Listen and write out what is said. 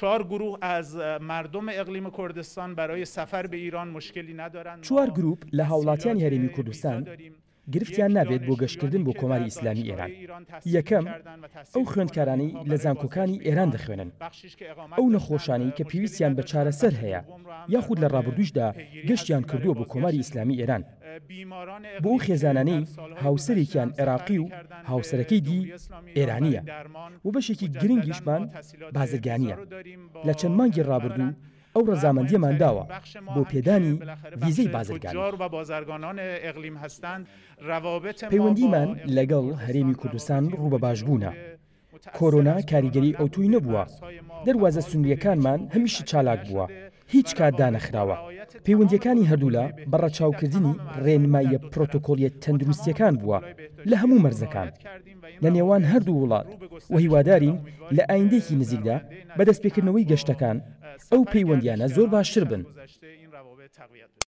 چهار گروه از مردم اقلیم کردستان برای سفر به ایران مشکلی ندارند. چوار گروپ لە هاوڵاتیانی هەرێمی کوردستان گرفتیان نابێت بۆ گەشتکردن بۆ کۆماری ئیسلامی ئێران. یەکەم، ئەو خوێندکارانەی لە زانکۆکانی ئێران دەخوێنن، ئەو نەخۆشانەی کە پێویستیان بە چارەسەر هەیە یاخود لە ڕابردوویشدا گەشتیان کردووە بۆ کۆماری ئیسلامی ئێران. بۆ ئەو خێزانانەی هاوسەرێکیان عێراقی و هاوسەرەکەی دی ئێرانییە و بەشێکی گرنگیشمان بازرگانییە. لە چەند مانگی ڕابردوو ئەو ڕەزامەندییەمان داوە بۆ پێدانی ڤیزەی بازرگانی. پەیوەندیمان لەگەڵ هەرێمی کوردستان ڕوو بە باشبوونە. کۆرۆنا کاریگەری ئەوتۆی نەبووە، دەروازە سنوورییەکانمان هەمیشە چالاک بووە، هیچ کات دانەخراوە. پەیوەندییەکانی هەردوولا بە ڕەچاوکردنی ڕێنماییە پرۆتۆکۆڵییە تەندروستییەکان بووە لە هەموو مەرزەکان لە نێوان هەردوو وڵات و هیوادارین لە ئایندەیەکی نزیکدا بە دەستپێکردنەوەی گەشتەکان ئەو پەیوەندییانە زۆر باشتر بن.